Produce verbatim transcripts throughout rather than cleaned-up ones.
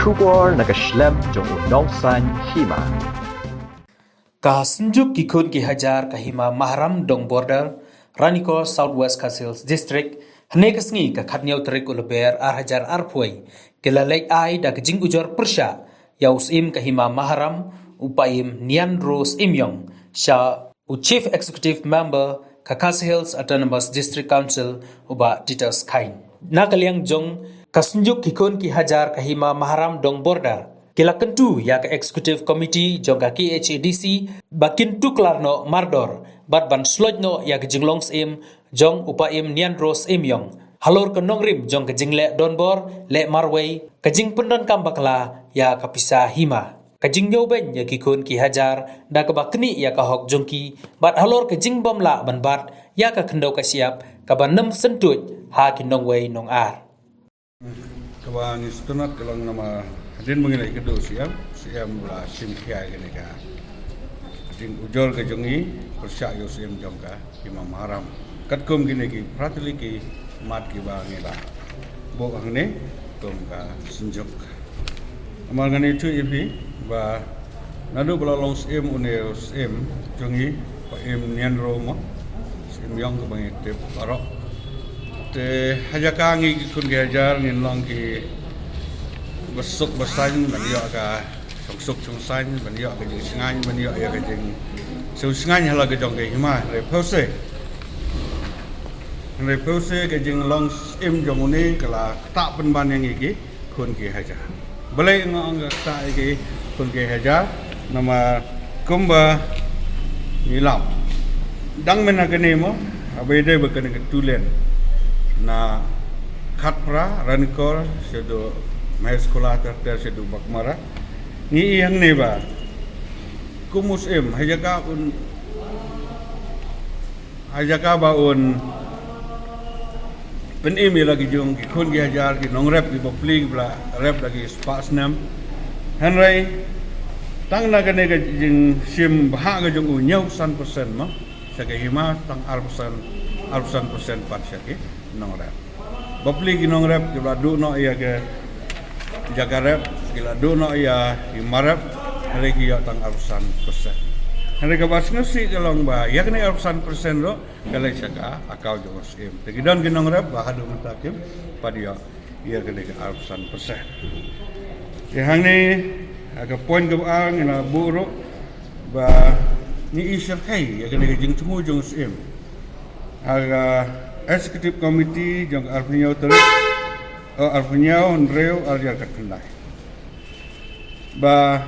Khubor na ka shlem jong u nongsan hima. Ka Synjuk ki khun ki hajar ka hima Maharam Dong Border, Ranikor, South West Khasi Hills District, hynne ka sngi ka khatnyaw tarik u Lber ar hajar arphew, ki la leit ai da ka jingujor pyrshah ïa u Syiem ka hima Maharam, u Paiem Nianro Syiemiong, sha u Chief Executive Member ka Khasi Hills Autonomous District Council, u Bah Titus Chyne. Na ka liang jong ka Synjuk ki khun ki hajar ka hima Maharam Dong Border, ki la kyntu ïa ka Executive Committee jong ka K H A D C ba kin tuklar noh mardor bad ban sloit noh ïa ka jinglong syiem jong u Paiem Nianro Syiemiong halor ka nongrim jong ka jingleh donbor, leh marwei, ka jingpyndonkam bakla ïa ka pisa hima. Ka jingñiew beiñ ïa ki khun ki hajar da kaba knieh ïa ka hok jong ki bad halor ka jingbym lah ban bat ïa ka khyndew ka shyiap kaba nym syntuid ha ki nongwei nongar. Kaba ngi sngewtynnat ka long namar hadien ba ngi la ïakynduh u Syiem, u Syiem u la shim khia ïa kane ka jingujor ka jong ngi pyrshah ïa u Syiem jong ka hima Maharam. Katkum kine ki phra tylli ki mat kiba ngi la buh hangne kum ka Synjuk. Namar ngan ïathuh ïa phi ba naduh ba la long Syiem une u Syiem jong ngi, Paiem Nianro mo, Syiemiong kaba ngi tip baroh. Te ha jaka ngi ki khun ki hajar ngin long kiba suk ba saiñ ban ïoh ka shongsuk shongsaiñ, ban ïoh ka jingshngaiñ, ban ïoh ïa ka jingsngewshngaiñ ha la ka jong ka hima, hynrei phewse. Hynrei phewse ka jinglong Syiem jong une ka la ktah pynban ïa ngi ki khun ki hajar. Balei nga ong ka ktah ïa ki khun ki hajar? Namar kumba ngi lap, dang mynta kane mo, haba ïadei bad kane ka two lane na Khatphra, Ranikor shaduh Mahesakhula ter ter shaduh Baghmara. Ngi i hangne ba kum u Syiem ha jaka un, ha jaka ba un pynim ïa la ki jong ki khun ki hajar ki nongrep kiba pli kiba la rep da ki spah snem. Hynrei tang na kane ka jingshim bha ka jong u hynñiew san percent mo, sha ka hima, tang ar percent, ar percent pat sha ki nongrep. Bapli ki nongrep kiba la duh noh ïa ka jaka rep, ki la duh noh ïa ki marep, hynrei ki ïoh tang ar percent. Hynrei kaba sngewsih ka long ba ïa kane ar percent ruh ka leit sha ka account jong u Syiem. Te ki don ki nongrep ba haduh mynta kim pat ïoh ïa kane ka ar percent. Te hangne ha ka point kaba ar ngi la buh ruh ba ngi i shyrkhei ïa kane ka jingthmu jong u Syiem ha ka Executive Committee jong ka arphew hynñiew tarik, oh, arphew hynñiew hynriew ar hajar khatkhyndai, ba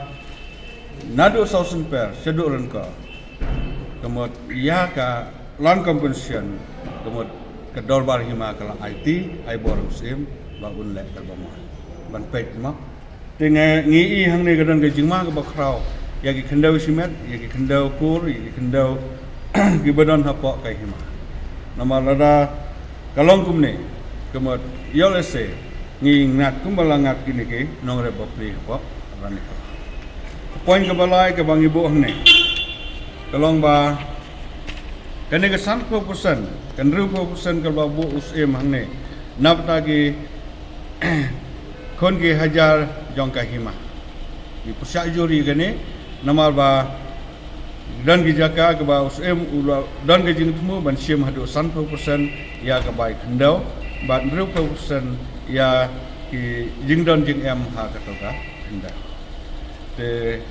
naduh South Symper shaduh Ranikor, ka mut ïa ka land compensation, ka mut ka dorbar hima ka la aiti, ai bor u Syiem ba un leh kaba mon ban peit mo. Te nga, ngi i hangne ka don ka jingma kaba khraw ïa ki khyndew shimet, ïa ki khyndew kur, ïa ki khyndew kiba don hapoh ka hima. Namar lada ka long kumne, ka mut ïoh lehse ngi ngat kumba la ngat kine ki nongrep bapli hapoh Ranikor. Ka point kaba lai kaba ngi buh hangne ka long ba kane ka sanphew percent, ka hynriewphew percent kaba buh u Syiem hangne na bynta ki khun ki hajar jong ka hima. Ngi pyrshah jur ïa kane namar ba don ki jaka kaba u Syiem u la don ka jingthmu ban shim haduh sanphew percent ïa ka bai khyndew bad hynriewphew percent ïa ki jingdon jingem ha kato ka khyndew. Te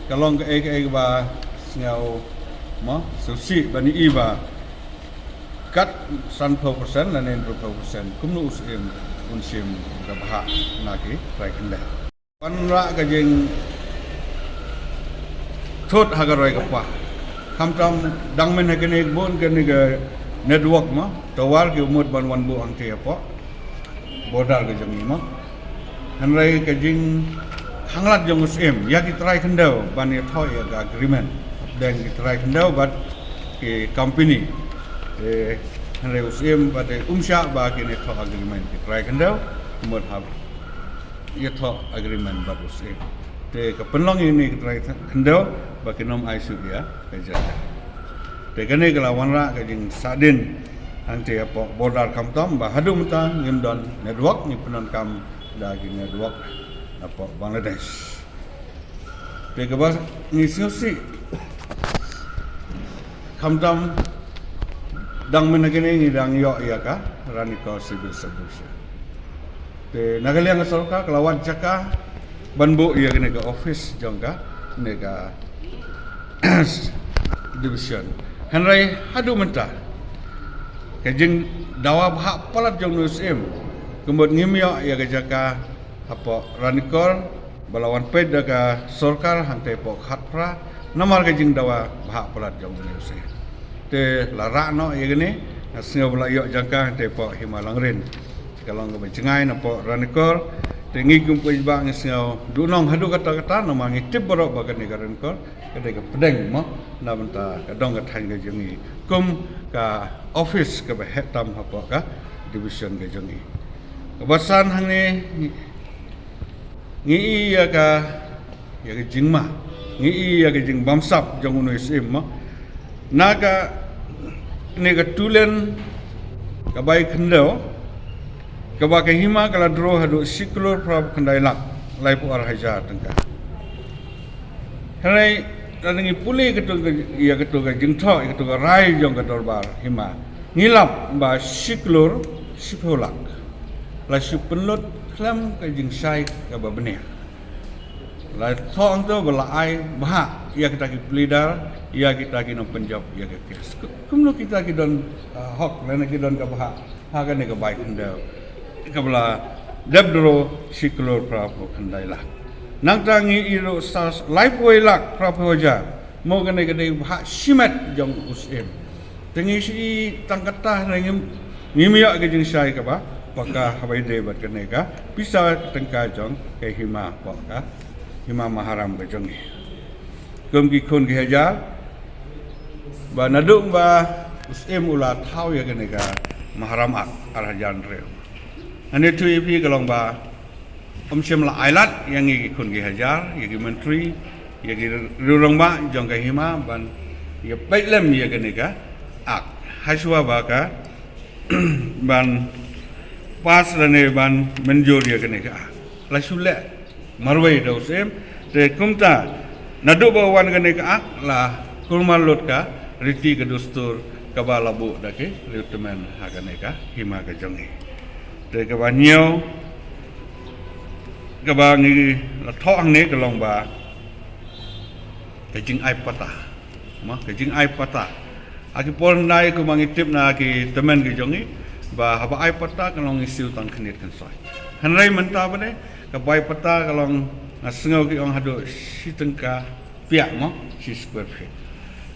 ka long kaei kaei kaba sngew mo sngewsih ban i ba kat sanphew percent lane hynriewphew percent kumno u Syiem un shim da bha na ki trai khyndew. Wanrah ka jingthut ha ka roi ka pah. Khamtam dang mynta kane bun kane ka network mo, tower ki mut ban wan buh hangtei hapoh border ka jong ngi mo. Hynrei ka jingkhanglat jong u Syiem ïa ki trai khyndew ban ïathoh ïa ka agreement hapdeng ki trai khyndew bad ki company. Eh, hynrei u Syiem bad um shah ba kin ïathoh agreement ki trai khyndew, mut hap ïathoh agreement bad u Syiem. Te ka pynlong ïa kine ki trai khyndew ba kin ym ai shuh ïa ka jaka. Te kane ka la wanrah ka jingsahdien hangtei hapoh border khamtam ba haduh mynta ngim don network, ngi pyndonkam da ki network hapoh Bangladesh. Te kaba ngi sngewsih, khamtam dang mynta kine ngi dang ïoh ïa ka Ranikor Civil Sub-Division. Te na ka liang ka sorkar ka la wad jaka ban buh ïa kane ka office jong kane ka division. Hynrei haduh mynta ka jingdawa bhah palat jong une u Syiem, ka mut ngim ïoh ïa ka jaka hapoh Ranikor ba la wan peit da ka sorkar hangtei hapoh Khatphra, namar ka jingdawa bhah palat jong une u Syiem. Te la rah noh ïa kane, nga sngew ba la ïoh jaka hangtei hapoh Hima Langrin. Ka long kaba jngai napoh Ranikor. Te ngi kum paidbah ngi sngew duhnong haduh katta katta, namar ngi tip baroh ba kane ka Ranikor ka dei ka pdeng mo, na bynta ka dong ka thaiñ ka jong ngi kum ka office kaba heh tam hapoh ka division ka jong ngi. Kaba san hangne, ngi, ngi i ïa ka, ïa ka jingma, ngi i ïa ka jingbamsap jong une u Syiem mo. Na kane ka two lane ka bai khyndew, kaba ka hima ka la draw haduh shi klur phra khyndai lak laiphew ar hajar tyngka. Hynrei lada ngi pule katu ka, ïa katu ka jingthoh, ïa katu ka rai jong ka dorbar hima, ngi lap ba shi klur shiphew lak. La shu pynlut khlem ka jingshai kaba bniah. La thoh hangto ba la ai bhah ïa kita ki pleader, ïa kita ki nongpynjop ïa ka case. Kumno kita ki don, ah, hok lane ki don ka bhah ha kane ka bai khyndew kaba la dep draw shi klur phra phew khyndai lak. Nangta ngi i ruh sa laiphew lak phra phew hajar. Mo kane ka dei bhah shimet jong u Syiem. Te ngi shu i tang katta hynrei ngim, ngim ïoh ka jingshai kaba paka haba ïadei bad kane ka pisa ka tyngka jong ka hima, hapoh ka hima Maharam ka jong ngi. Kum ki khun ki hajar, ba naduh ba u Syiem u la thaw ïa kane ka Maharam Act ar hajar hynriew, hynrei to ïa phi ka long ba um shym la ailad ïa ngi ki khun ki hajar, ïa ki myntri, ïa ki riew rangbah jong ka hima ban ïa peit lem ïa kane ka Act. Hashwa ba ka ban pass lane ban mynjur ïa kane ka Act. La shu leh marwei da u Syiem. Te kumta naduh ba wan kane ka Act la kulmar lut ka riti ka dustur kaba la buh da ki riew tymmen ha kane ka hima ka jong ngi. Te kaba hynñiew kaba ngi la thoh hangne ka long ba ka jingai pata. Mo, ka jingai pata. Ha ki por hyndai kumba ngi tip na ki tymmen ki jong ngi ba haba ai pata ka long ngi siew tang khyndiat khynsoit. Hynrei mynta ba dei ka bai pata ka long, nga sngew ki ong haduh shi tyngka piah mo shi square feet.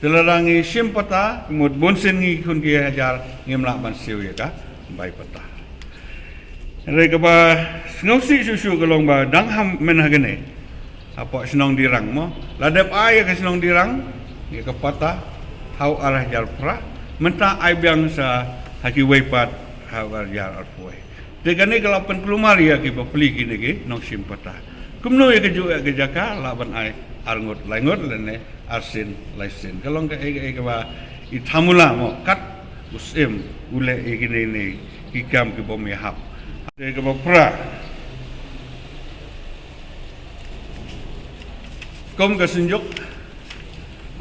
Te lada ngi shim pata, ka mut bunsien ngi khun ki hajar ngim lah ban siew ïa ka bai pata. Hynrei kaba sngewsih shuh shuh ka long ba dang ha mynhynne hapoh shnong Dirang mo, la dep ai ïa ka shnong Dirang ïa ka pata ha u ar hajar phra, mynta ai biang sa ha kiwei pat ha u ar hajar arphew wei. Te kane ka la pynkulmar ïa ki bapli kine ki nongshim pata. Kumno ïa kajuh ïa ka jaka lah ban ai arngut laingut lane arsien laisien. Ka long kaei kaei kaba i thamula mo kat u Syiem u leh ïa kine ne ki kam ki bym ïahap. Te kaba phra, kum ka Synjuk,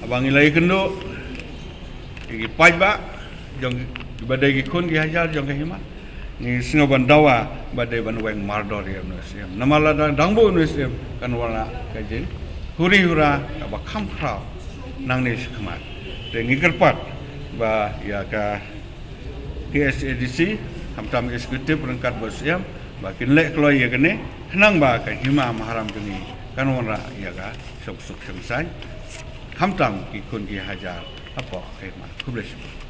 haba ngi la ïakynduh ïa ki paidbah jong kiba dei ki khun ki hajar jong ka hima, ngi sngew ban dawa ba dei ban weng mardor ïa une u Syiem. Namar lada dang buh une u Syiem kan wanrah ka jinghuri hura kaba kham khraw nangne shakhmat. Te ngi kyrpad ba ïa ka K S A D C, khamtam executive ryngkat bad u Syiem ba kin leh kloi ïa kane khnang ba ka hima Maharam jong ngi kan wanrah ïa ka shongsuk shongsaiñ, khamtam ki khun ki hajar hapoh ka hima. Khublei shibun.